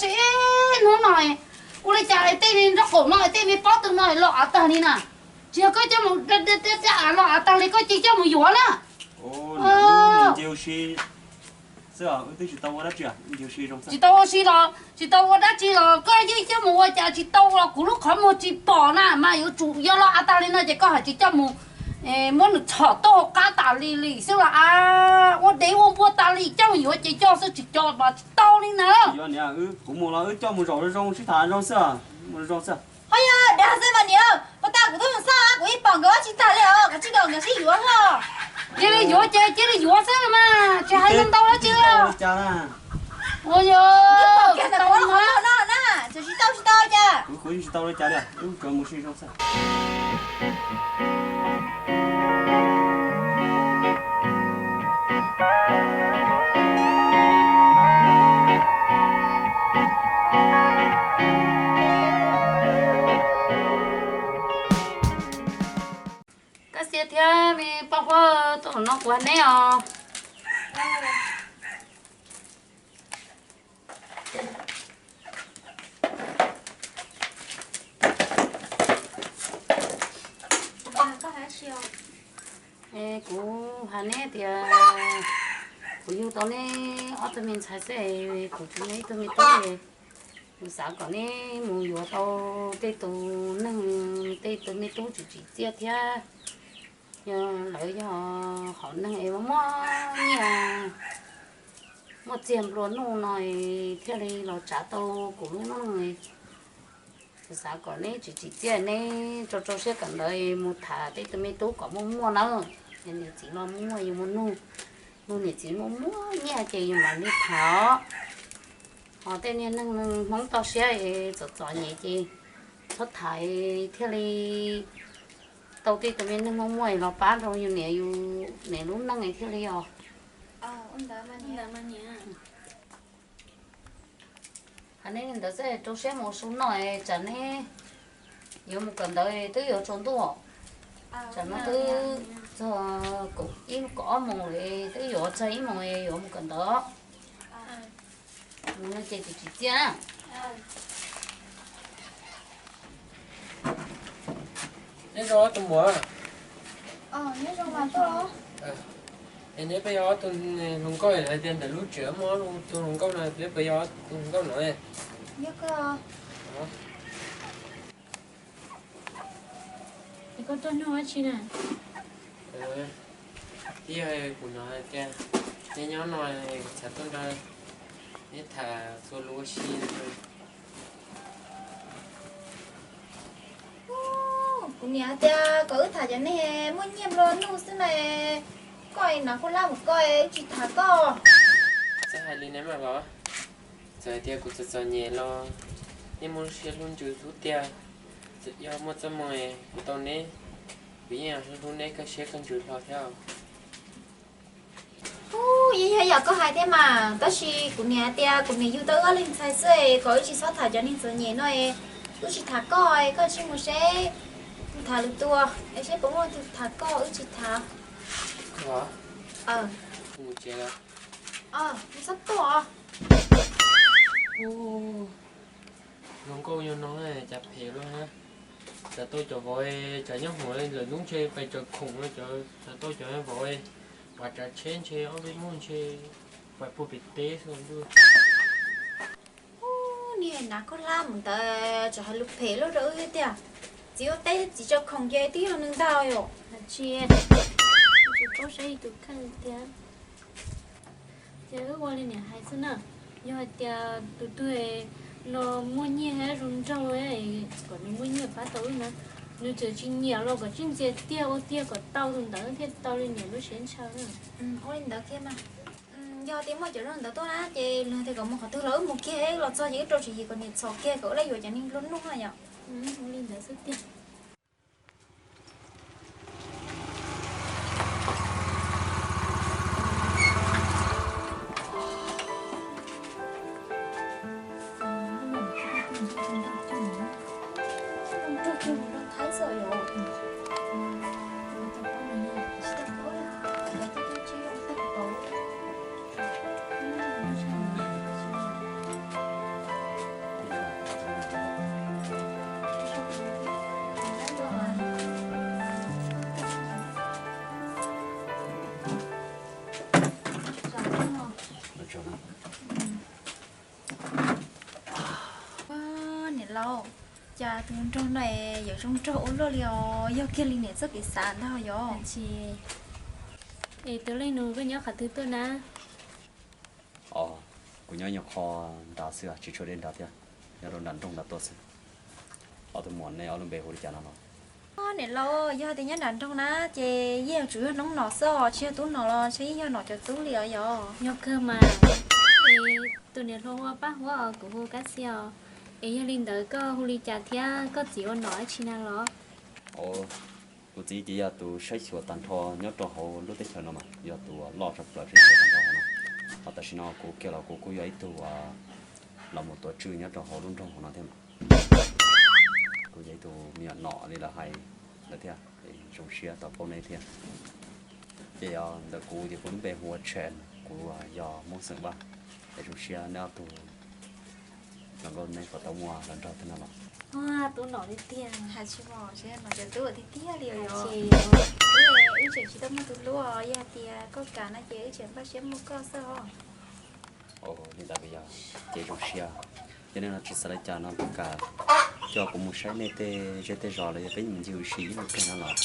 Tsis ib hnub no, ua li cas tej me nraub qaum no tej me pob tw no los av tag li na? Tsis yog koj coj mus, av los av tag li koj cia coj mus yuav na. Tsis tau ua si los tsis tau ua dab tsi los koj yeej coj mus ua cas tsis tau los kuv lub qhov muag tsis pom na mas yuav tsum yog los av tag li no ces koj hais tsis coj mus, muab nws txhom tuaj hauv qab tas li li xwb los av, ua dev ua npua tas li coj mus yuav ces coj xwb tsis coj mas tsis tau li na. Kuv mus los wb coj mus zaum zoo zoo sib tham zoo xwb, mus zoo xwb. Ho yog dag xwb mas niam, puas tas kuv twb mus xauj kuv yeej pom nkawd ua tsis tag li os, kav tsij kom nkawd sib yuav ho. Cia li yuav ces cia li yuav xwb mas tsis hais ntau dab tsi li. Ua yog tsis tau li cas. Koj xiab thiab me poj huab tuaj hauv no kuv hais neb os. Kuv hais neb tias kuv yug tau neb ob tug me ntxhais xwb, kuv tsis muaj ib tug me tub. Kuv xav kom neb mus yuav tau tej tus neeg, tej tus me tub tsis tsim txiaj thiab. Yog lawv yog hom neeg es muaj muaj nyiaj, muaj txiag nplua nuj no thiaj li los tsav tau kuv lub neej. Kuv xav kom neb tsis tsim txiaj, neb rau rau siab kawm ntawv mus tham tej tus me tub kom muaj muaj nawb. Niam txiv los muaj muaj yus muaj nug, nug niam txiv muaj muaj nyiaj ces yus mam li tham os. Ho tej niag neeg Hmoob toj siab es txom txom nyem ces txhob tham thiaj li tau tej tus me neeg muaj muaj los pab rau yus niam yus niam lub neej thiaj li os. Hais neb li ntawd xwb, rau siab mus su noj tsam neb yuav mus kawm ntawv twb yuav tsaus ntuj. Tsam no twb txog kaum ib kaum ob moos lawm, twb yuav txog ib moos yuav mus kawm ntawv. Mus no ces tsis tsim txiaj. Nyob zoo tus muam. Es neb puas yog ob tug hluas nkauj hais tias ntawm lub tsev muaj tus hluas nkauj no, neb puas yog ob tug hluas nkauj no? Koj tuaj nug dab tsi na? Twb yog kuv hnov hais tias neb nyob no, kuv xav tuaj nrog neb tham txhua lus ua si. Kuv niam tias kom wb tham cov neeg muaj nyiaj nplua nuj xwb na, koj hnav khuj lab mus koj wb tsis tham koj. Txhob hais li na mas vauv, txawm hais tias kuv txom txom nyem los nej muaj lub siab hlub ntsws hlub tiag. Yog muaj txoj hmoo kuv tau neb, kuv yeej hlub neb kawg siab kawg ntsws hlo thiab. Ub, yeej yog yam koj hais thiab mas, tab sis kuv niam tias kuv niam yug tau wb ob leeg ntxhais xwb es kom wb tsis txhob tham cov neeg txom nyem no es, wb tsis tham koj es koj tsij mus seb, tham lwm tus es seb puas muaj tus tham koj, wb tsis tham. Mus tsev lawm. Txhob tuaj. Hluas nkauj yog no cas phem luaj na. Txawm tau cov vauv tsam nyob hauv lawm lub ntshe pais tsaws khoom no, txawm tau cov vauv pas tsav tsheb ntshe ob peb hnub ntshe pais puag pem teb xwb ntuj. Niag hnav khaub hlab mus ntawd tseem hais lus phem luaj rau wb tiag. Txiv ua teb txiv tsaws khoom ces twb yog nws ntag yom. Tsis, tsis paub saib tus kheej tiag. Ces wb ua li niam hais xwb na. Yog hais tias tus twg no muaj nyiaj thiab zoo nraug, kom nws muaj nyiaj pab tau wb na. Nws txawm tsis nyiam los kom tsij ntxias tiag ua tiag kom tau tus ntawd thiaj tau li niam lub siab ntshaw na. Ua li ntawd kiag mas. Yog tias muaj cov zoo ntawd tuaj na ces nws tias kom mus qhov twg los wb mus kiag, los txog ces wb rau tswv yim kom niam txhom kiag kom wb laj yuav cov neeg nplua nuj na yom. Ua li ntawd xwb tiag. Au, cas tus nraug no yuav zoo nraug ua luaj li os, yog kiag li niam txoj kev xav ntag yog. Es tus leej nus koj nyob qhov twg tuaj na? Os, kuv nyob nyuag qho nrad xwb, tsis tshua deb nrad thiab, nyob rau nram nroog nrad tuaj xwb. Ob tug muam, nej ob lub npe hu li cas no los? Niam laus, yog tias nyob nram nroog na ces yeej yuav tsum yog noob nom xwb os, tsis yog tub nom los ntshe yeej yog nom cov tub li os yog. Yog kawg mas. Es tus niam hluas hu ua Paj Huab os, kuv hu Kab Xia os. Es yog li ntawd koj hu li cas thiab koj txiv ua nom dab tsi na los? Kuv txiv ces yog tus saib xyuas tag nrho nyob rau hauv lub teb chaws no mas, yog tus loj tshaj plaws saib xyuas tag nrho hauv no. Ho tam sim no kuv kiag los kuv kuj yog ib tug los mus tuav tswj nyob rau hauv lub nroog hauv no thiab mas. Kuv yog ib tug me nyuam nom li lawv hais ntawd thiab, zoo siab tau paub neb thiab. Ces ntawm kuv ces kuv lub npe hu ua Tshen, kuv yog Hmoob xeem Vaj. Es zoo siab neb ob tug los nkauj neb puas tau muaj hluas nraug thiab no los? Tub nom tiag tiag, hais tsis pom, tsis yog nom cov tub tiag tiag li os. Wb tseem tsis tau muaj tus hlub os, yog tias koj kam no ces wb tseem npaj siab muaj koj xwb os. Li ntawd yog ces zoo siab. Yog nej no tsis xav li cas no kuv kam coj kuv mus saib nej tej zej tej zos los yog peb mus ncig ua si ib leeg kiag no los?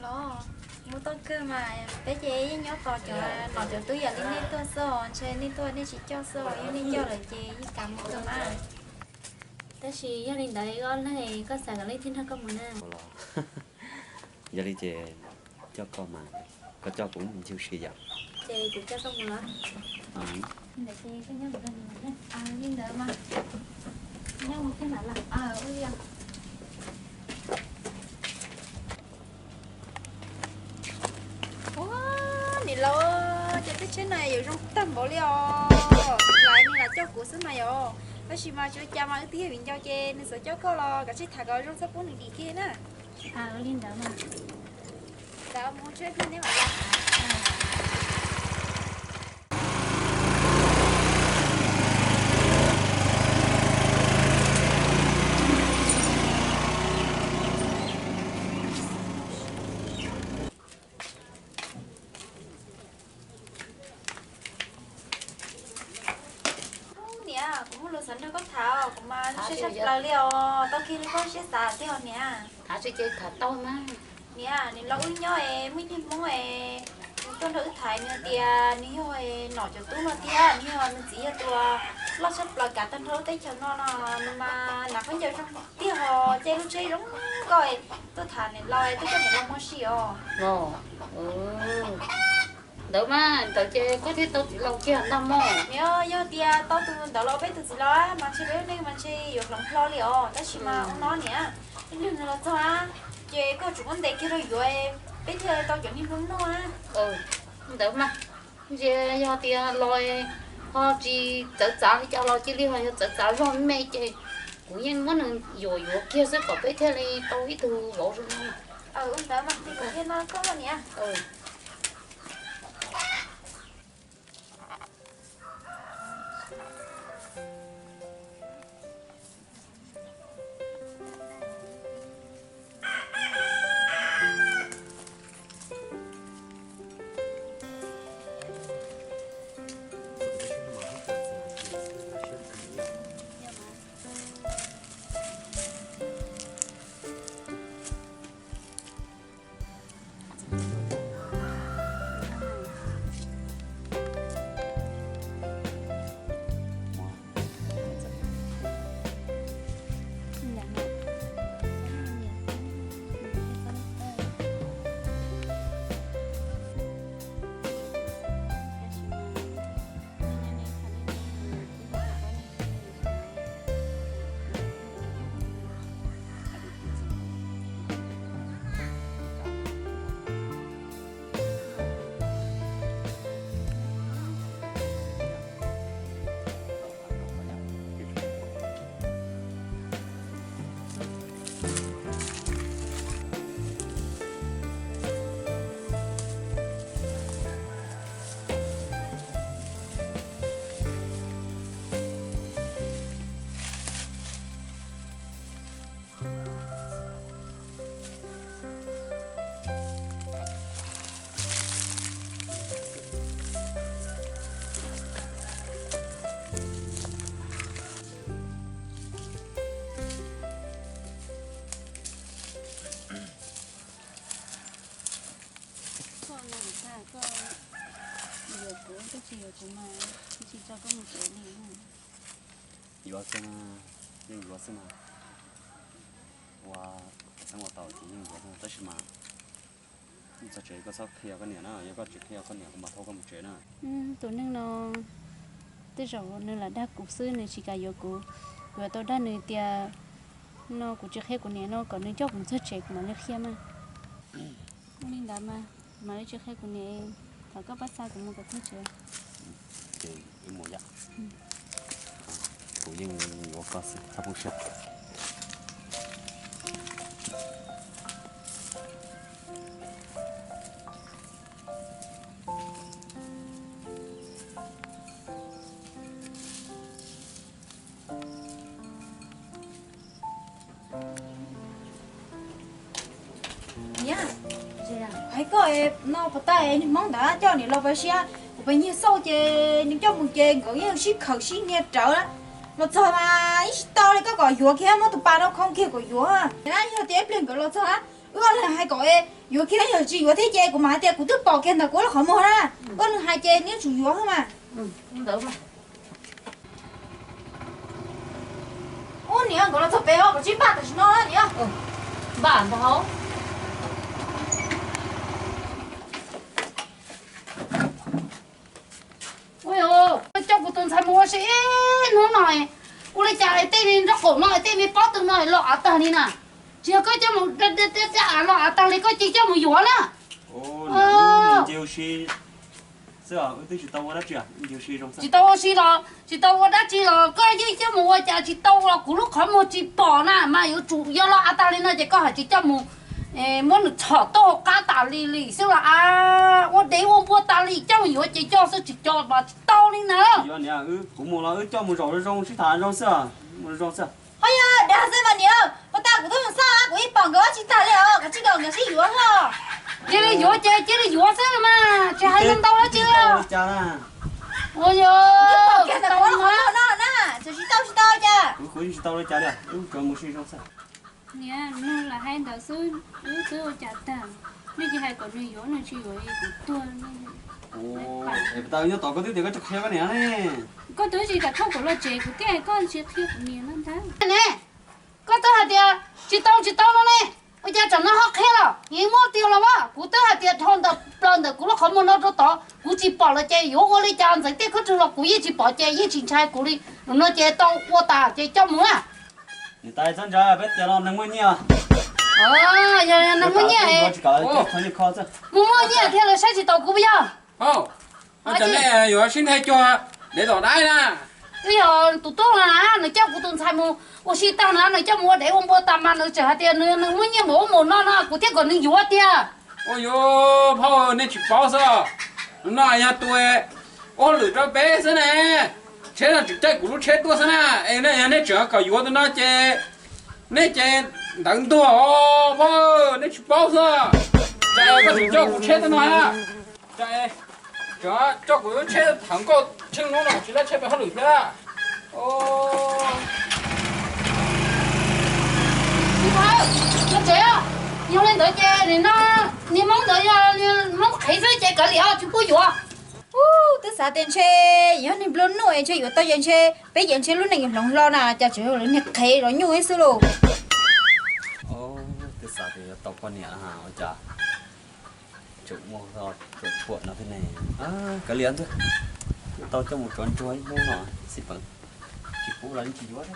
Los, mus tau kawg mas, peb ces yeej nyob tos cov nom cov tub yam li nej tuaj xwb os, ntshe nej tuaj nej tsis coj xwb os, yog nej coj lawm ces yeej kam mus kawg mas. Tab sis yog li ntawd ob leeg koj xav kom leej twg nrog koj mus na? Yog li ces coj koj mas, koj coj kuv mus ncig ua si yom. Ces kuv coj koj mus los? Li ntawd mas, nyob mus thiab mam los. Ua, niam laus, ces teb tsheb no yuav zoo tag npaum li os. Lawv nim lam coj kuv xwb mas yom. Tab sis mas tsis ua cas mas, wb twb yog viv ncaus ces nws xav coj koj los kav tsij tham kom zoo txhob pub nws dim kiag na. Li ntawd mas. Ntawd mus tsheb pliag neb mam los. Niam, kuv muaj lus xav nrog koj tham, kuv mas lub siab tshaj plaws li os, tau kiag li koj siab xav tiag os niam. Niam, nws los wb nyob es muaj ib niag Hmoob es nws tuaj nrog wb tham, nws tias nws yog nom cov tub no thiab nws yog, nws txiv yog tus loj tshaj plaws kav tag nrho lub teb chaws no no, nws mas hnav khaub ncaws zoo tiag os, caij lub tsheb zoo nkauj. Tuaj tham niam laus, tuaj coj niam laus mus ua si os. Ntawd mas, ntawd ces koj thiaj tau txiv laus kiag ntag mog. Niam, yog tias tau tus ntawd los peb tus txiv laus mas ntshe peb lub neej mas ntshe yuav hloov hlo li os. Tab sis mas ua no niam, ib pliag nws los txog na, ces koj tsum muab ntes kiag rau yuav, peb thiaj tau cov niag hnub noj na. Ntawd mas, ntshe yog tias los ho tsis txawv txav li cas los cia li ho yog txawv txav zog me ces kuv yeej muab nws yuam yuav kiag xwb kom peb thiaj li tau ib tug vauv zoo no. Ntawd mas, thiaj no koj niam. Yuav xwb, yeej yuav xwb mas. Ua, xeeb ua tau ces yeej yuav xwb tab sis mas txog tsev koj txhob qhia koj niam na, yog koj tsis qhia koj niam kuv mam thauj koj mus tsev na. Tus neeg no tej zaum nws lam dag kuv xwb, nws tsis kam yuav kuv. Kuv yuav tau dag nws tias no kuv tsis qhia kuv niam no kom nws coj kuv mus txog tsev kuv mam li qhia mas. Ua li ntawd mas kuv mam li tsis qhia kuv niam, thov koj pab xa kuv mus kom txog tsev. Ces wb mus yom. Kuv yeej yuav koj xwb txhob poob siab. Niam, hais koj no puas tau, niag hmoob ntawd coj niam los pab siab, kuv pab nyiag xauj ces nws coj mus ces nkawd yeej sib khaws sib nyiag rawv. Los txog mas ib sib tau li, koj kom yuav kiag, muab tus pas no khoo kiag kom yuav. Yog tias ib pliag nkawd los txog, wb ob leeg hais kom yuav kiag, yog tsis yuav thiab ces kuv mam hais tias kuv twb pom kiag ntawm kuv lub qhov muag na. Wb ob leeg hais ces neb tsum yuav mas. Ub, niam, nkawd los txog pem os, koj tsis npaj tam sim no niam. Npaj ntag. Ua, coj kuv tus ntxhais mus ua si ib hnub no, ua li cas tej me nraub qaum no tej me pob tw no los av tag li na? Tsis yog koj coj mus, av los av tag li koj cia coj mus yuav na. Tsis tau ua si los tsis tau ua dab tsi los koj yeej coj mus ua cas tsis tau los kuv lub qhov muag tsis pom na, mas yuav tsum yog los av tag li no ces koj hais tsis coj mus, muab nws txhom tuaj hauv qab tas li li xwb los av, ua dev ua npua tas li, coj mus yuav ces coj xwb, tsis coj mas tsis tau li na. Kuv mus los wb coj mus zaum zoo zoo sib tham zoo xwb, mus zoo xwb. Ho yog dag xwb mas niam, puas tas kuv twb mus xauj kuv ib pom nkawd ua tsis tag li os, koj tsis kom nkawd sib yuav os. Cia li yuav ces cia li yuav xwb mas, tsis hais ntau ntau dab tsi li os. Ua yog, twb pom kiag ntawm kuv lub qhov muag no na, tsis tau tsis tau cas. Kuv kuv yeej tsis tau li cas li, wb mus si zoo xwb. Niam, nug lam hais ntawd xwb, wb twb ua cas tag. Nej cia hais kom nws yuav, nws tsis yuav kuv tuag. Es puas tas nyob tod koj twb tias koj tsis qhia koj niam ne? Koj twb tsis kam thauj kuv los tsev, kuv thiaj hais koj tsis qhia kuv niam no ntag. Ne, koj twb hais tias tsis tau tsis tau no ne, ua cas tsam no ho qhia los? Yeej muab tiag los as, kuv twb hais tias dhau ntawm plaws ntawm kuv lub qhov muag no rau tod, kuv tsis pom los ces yuav ua li cas, ntxeev tej khaub rwg los kuv yeej tsis pom ces yeej tsis ntshai kuv li. Nim no ces tau ua tas ces coj mus na. Niam tais txhob ntshai, peb tias los neeg muaj nyiaj. Yog neeg muaj nyiaj, mus muaj nyiaj thiaj li saib tsis taus kuv puas yog? Cov nej yuav sib nthe cuag dev tom dab na. Twb yog tus tub no na, nws coj kuv tus ntxhais mus ua si tag na, nws coj mus ua dev ua npua tas mas nws tseem hais tias nws muaj nyiaj mus ua mus no no, kuv thiaj kom nws yuav tiag. Ua yuav phauj, nej tsis paub xwb. No yog tus ua hauj lwm rau peb xwb ne. Tsheb no tseem caij kuv lub tsheb tuaj xwb na. Es nej yog nej tseem kom yuav tus no ces nej ces ntawd ntuag os phauj, nej tsis paub xwb. Cas koj tseem coj kuv tsheb tuaj no na? Cas coj kuv lub tsheb thawv nkauj tsheej hnub no tsis laj tsheb pem hauj lwm thiab? Txiv Thawj, los tsev os. Yog li ntawd ces nim no niag hmoob ntawd yog niag hmoob qhev xwb ces kav liam os, tsis pub yuav. Ub, twb xav tias ntshe yog niag nplua nuj es ntshe yuav tau ces ntshe peb ces ntshe lub neej yuav hloov hlo na, cas tseem yog lawv niag qhev los nyuj ib xwb lauj. Twb xav tias yuav tau poj niam ua cas tseem muaj tshuam no thiab ne. Kav liam xwb, tau coj mus tsov ntsuag ib hnub no xij peem, tsis pub los yeej tsis yuav.